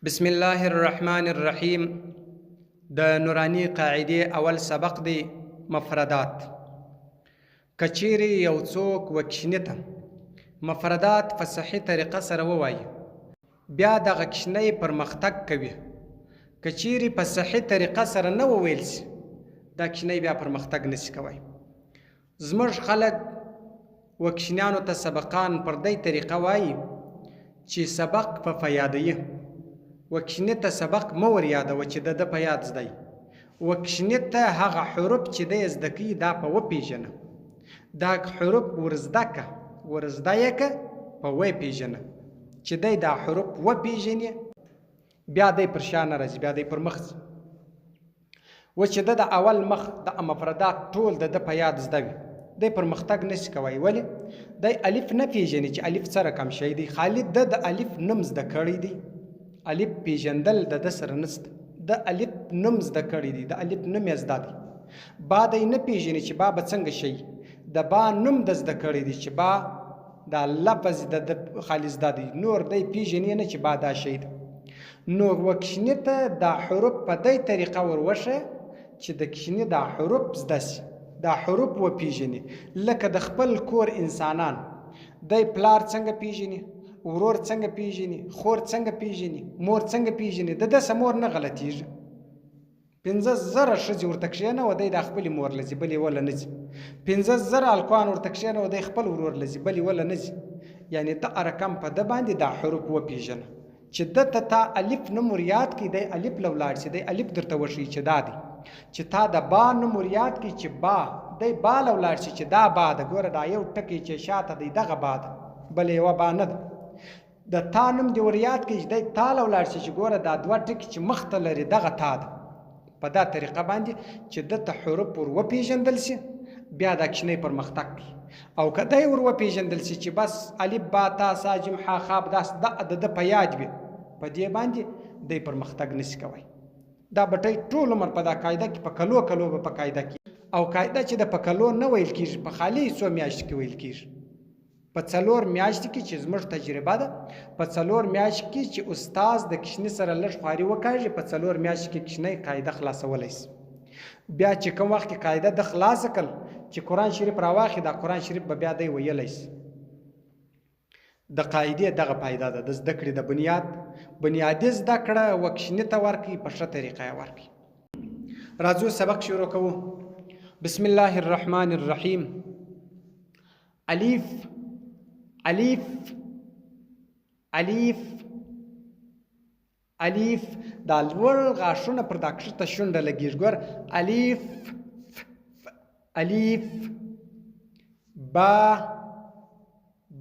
بسم الله الرحمن الرحیم. د نورانی قاعدې اول سبق دی، مفردات. کچیری یو څوک وکشنی ته مفردات په صحیح طریقه سره ووایي، بیا دغه کشنی پرمختګ کوي. کچیری په صحیح طریقه سره نه وویل سي، دا کشنی بیا پرمختګ نسی کوی. زموږ خلک وکشنیانو ته سبقان پر دی طریقه وایي چې سبق په فیادوي. وکشني ته سبق مه ور یادوه چې د ده په یاد زده. وکشني ته هغه حروف چې دی یې زده کوي دا په وپېژنه، دا حروف ورزده که، ورزده یې که، په وپېژنه. چې دی دا حروف وپېژني بیا دی پر شا نه راځي، بیا دی پر مخ ځي. و چې د اول مخ د مفردات ټول د ده په یاد زده وي، دی پرمختګ نشي کوی. ولې؟ دی الف نه پیژني چې الف څه رقم شی دی. خالي ده د الف نوم زده کړی دی، الف پیژندل د ده سره نشته. د الف نوم زده کړی دی، د الف نوم یې زده دی. با دی نه پیژني چې با به څنګه شي، د با نوم د زده کړی دی چې با دا لفظ د ده خالي زده دی، نور دی پیژني نه چې با دا شی دی. نو وکشني ته دا حروف په دی طریقه ور وښیه چې د کشني دا حروف زده سي، دا حروف وپیژني. لکه د خپل کور انسانان، دی پلار څنګه پیژني، ورور څنګه پیژني، خور څنګه پیژني، مور څنګه پیژني. د ده سه مور نه غلطیږي. 5000 ښځې ورته کښېنوه، دی دا خپلې مور له ځي، بلې وله نه ځي. 5000 هلکان ورته کښېنوه، دی خپل ورور له ځي، بلې وله نه ځي. یعنې ته رقم په ده باندې دا حروف وپېژنه چې ده ته تا الف نوم ور یاد کړي، دی الف له ولاړ شي، دی الف درته وښیي چې دا دی. چې تا د با نوم ور یاد کړي چې با، دی با له ولاړ شي چې دا با ده. ګوره دا یو ټکی چې شاته دی دغه با ده، بله یوه با نه ده. د تا نوم دې ور یاد کړي چې دی تا له ولاړ شي چې ګوره دا دوه ټکي چې مخته لري دغه تا ده. په دا طریقه باندې چې ده ته حروف ور وپېژندل شي بیا دا کوچنی پرمختګ کوي. او که دی ور وپېژندل شي چې بس الف با تا سا جیم حا خاب داس د ده په یاد وي، په دې باندې دی پرمختګ نشي کوی. دا بټی ټول عمر په دا قاعده کې په کلو کلو به په قاعده کې، او قاعده چې د په کلو نه ویل کېږي، په خالي څو میاشتو کې ویل کېږي. په 4 میاشتو کې چې زموږ تجربه ده، په 4 میاشتو کې چې استاد د کشني سره لږ خواري وکاږي، په 4 میاشتو کې کشنی قاعده خلاصولی شي. بیا چې کوم وخت کې قاعده ده خلاصه کړل، چې قرآن شریف راواخلي، دا قرآن شریف به بیا دی ویلی شي. د قاعدې دغه فایده ده، د زده کړې د بنیاد بنیادي زده کړه وکشني ته ورکړي، په ښه طریقه یې ورکړي. راځو سبق شروع کوو. بسم الله الرحمن الرحیم. الف الف الف الف. دا لوړ غاښونه پر دا کښته شونډه لګېږي. ګور الف الف با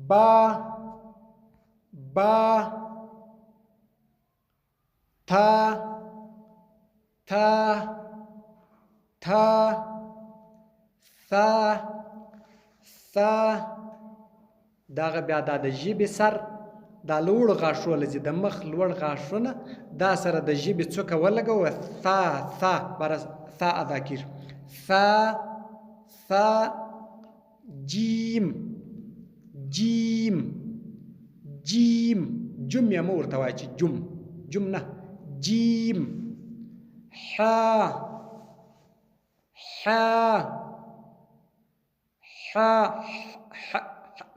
با با تا تا تا ثا ثا. دغه بیا دا د ژبې سر دا لوړ غاښو لځي، د مخ لوړ غاښونه دا سره د ژبې څوکه ولګوه، ثا ثا بره ثا ادا کېږي. ثا ثا جیم جیم جیم. جم یې مه ورته وایه چې جم، جم نه، جیم. حا حا حا ح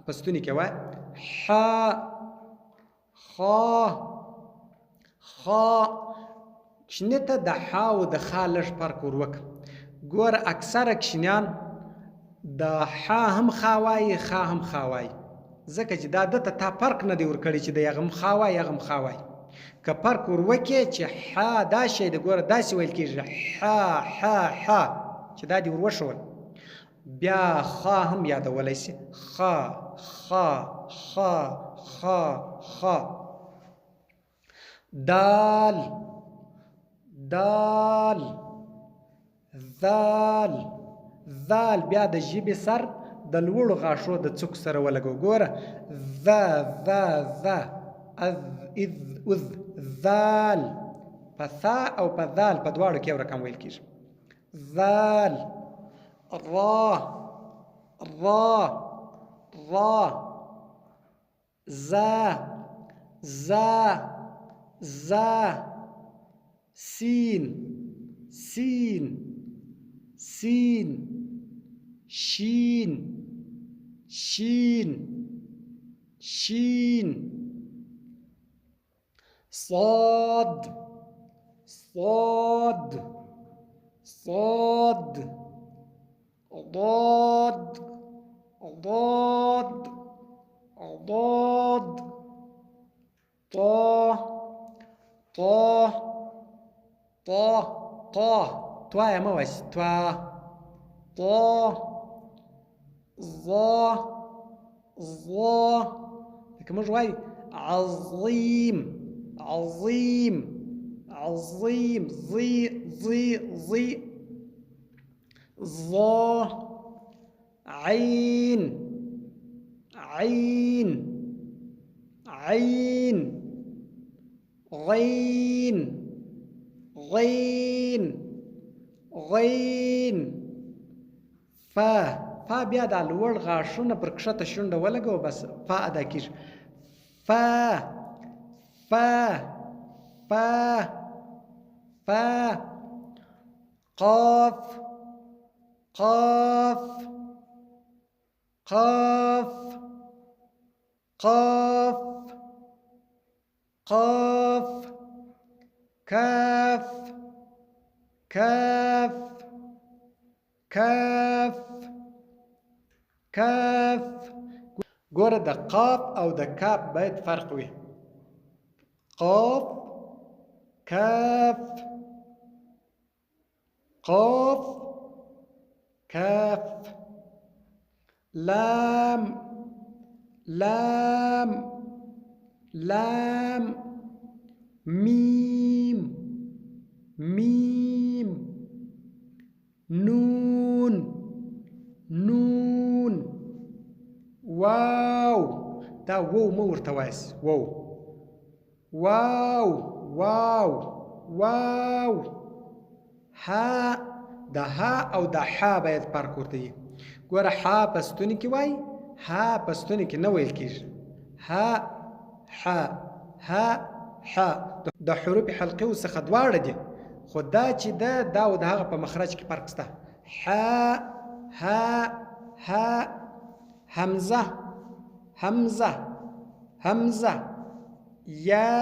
په ستوني کې وایه. حا خا خا. کوچني ته د حا او د خا لږ فرق ور وکړه. ګوره اکثره کوچنیان د حا هم خا وایي، خا هم خا وایي، ځکه چې دا ده ته تا فرق نه دی ورکړی چې د هغه هم خا وایي هغه هم خا وایي. که فرق ور وکړې چې حا دا شی دی، ګوره داسې ویل کېږي حا حا حا، چې دا دې ور وښول، بیا خا هم یادولی شي. خا خا خا خا خا. دال دال ذال ذال. بیا د ژبې سر د لوړو غاښو د څوک سره ولګو. ګوره ذ ذ ذ اذ اذ اذ ذال. په ثا او په ذال په دواړو کې یو رقم ویل کېږي. ذال را را را ز ز ظ، سین، سین، سین، شین، شین، شین، صاد، صاد، صاد، ضاد، ضاد، ضاد، طا، طا، طا، طا، طا یې مه وایئ، طا، طا، ظا، ظا. لکه موږ وایو عظیم، عظیم، عظیم، ظی، ظی، ظی، ظا، عین، عین، عین، غین، غین، غین، فا. فا بیا دا لوړ غاښونه پر کښته شونډه ولګوه، بس فا ادا کیږي. فا، فا، فا، فا، قاف، قاف، قاف، قاف، قاف، کاف، کاف، کاف، کاف. ګوره د قاف او د کاف باید فرق وي. قاف، کاف، قاف، کاف، لام، لام، لام، میم، میم، نون، نون، واو. دا وو مه ورته وایاست، وو، واو، واو، واو، ها. د ها او د ح باید فرق ورته وي. ګوره ح په ستوني کې وایي، ها په ستوني کې نه ویل کېږي. ها، ح، ها، ح د حروف حلقیو څخه دواړه دي، خو دا چې ده دا او د هغه په مخرج کې فرق شته. ح، ها، ها، همزه، همزه، همزه، یا،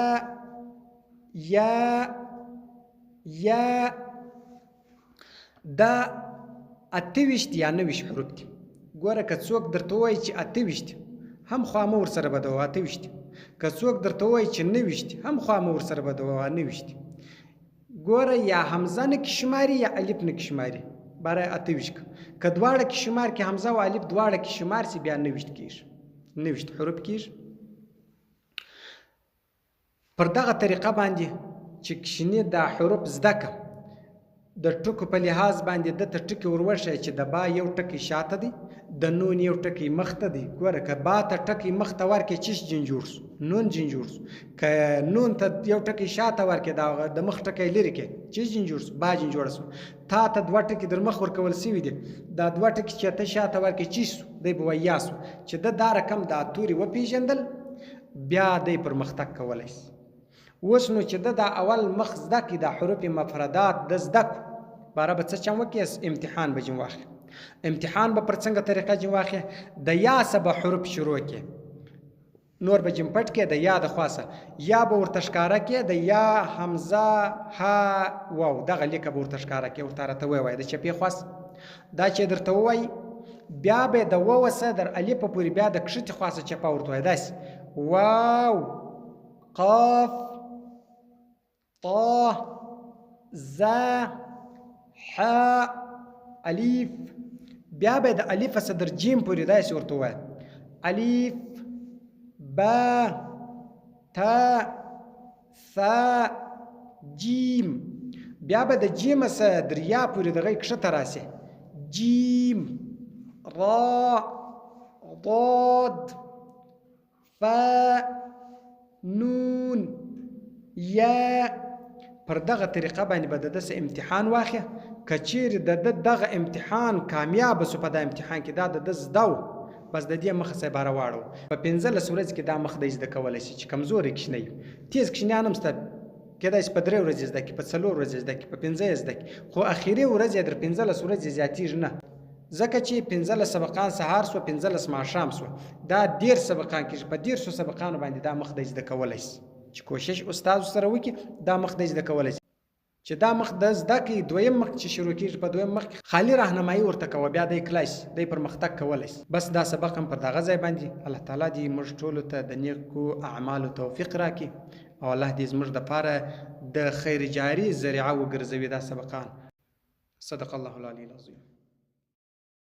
یا، یا. دا 28 یا 29 حروف دي. ګوره که څوک درته ووایي چې 28، هم خوا مه ورسره بدوه، 28. که څوک درته ووایي چې 29، هم خوا مه ورسره بدوه، 29. ګوره یا همزه نه کې شماري یا الف نه کې شماري، برای 28. که دواړه کې شمار کې، همزه او الف دواړه کې شمار سي، بیا 29 کېږي، 29 حروف کېږي. پر دغه طریقه باندې چې کوچني دا حروف زده که، د ټکو په لحاظ باندې ده ته ټکي ور وښیه چې د با یو ټکی شاته دی، د نون یو ټکی مخته دی. ګوره که با ته ټکی مخته ورکې چش جین جوړ سو، نون جین جوړ سو. که نون ته یو ټکی شاته ورکې، دا د مخ ټکی لرې کې، چش جین جوړ سو، با جین جوړ سو. تا ته دوه ټکي در مخ ورکول سوي دي، دا دوه ټکي چې ته شاته ورکې چش سو، دی به وایي یا سو. چې ده دا رقم دا توري وپېژندل، بیا دی پرمختګ کولی سي. اوس نو چې ده دا اول مخ زده کړي، دا حروف مفردات ده زده کړو، باره به څه چم وکړي؟ امتحان به جن واخلي. امتحان به پر څنګه طریقه جن واخلي؟ د یا څخه به حروف شروع کړي، نور به جن پټ کړي، د یا د خوا څخه یا به ورته ښکاره کړي، د یا همزه ها واو دغه لیکه به ورته ښکاره کړي، ورته راته ووایي د چپې خوا څخه. دا چې درته ووایي، بیا به د ووه څخه در الفه پورې بیا د کښتې خوا څخه چپه ورته وایي، داسې واو قاف طا ز ح الف. بیا به د الف څخه در جیم پورې داسې ورته ووایه، الف با تا ثا جیم. بیا به د جیم څخه در یا پورې دغه کښته راسي، جیم را ضاد فا نون یا. پر دغه طریقه باندې به د ده څه امتحان واخلي. که چیرې د ده دغه امتحان کامیابه سو، په دا امتحان کې دا د ده زده و، بس د دې مخه څه عباره واړو، په 15 ورځې کې دا مخ دی زده کولی شي چې کمزوری کوچنی. تیز کوچنیان هم شته، کېدای شي په 3 ورځې زده کړي، په 4 ورځې زده کړي، په 5 یې زده کړي، خو اخري ورځ یې تر 15 ورځې زیاتېږي نه، ځکه چې 15 سبقان سهار سوه، 15 ماښام سوه، دا 30 سبقان کېږي. په 30 سبقانو باندې دا مخ دی زده کولی شي، چې کوشش استاد سره وکړي دا مخ دی زده کولی شي. چې دا مخ د زده کړي، دویم مخ چې شروع کېږي، په دویم مخ کې خالي راهنمایي ورته کوه، بیا دی کړای شي، دی پرمختګ کولی شي. بس دا سبق هم پر دغه ځای باندې. الله تعالی دې موږ ټولو ته د نیکو اعمالو توفیق راکړي او الله دې زموږ دپاره د خیر جاري ذریعه وګرځوي دا سبقان. صدق الله العلی العظیم.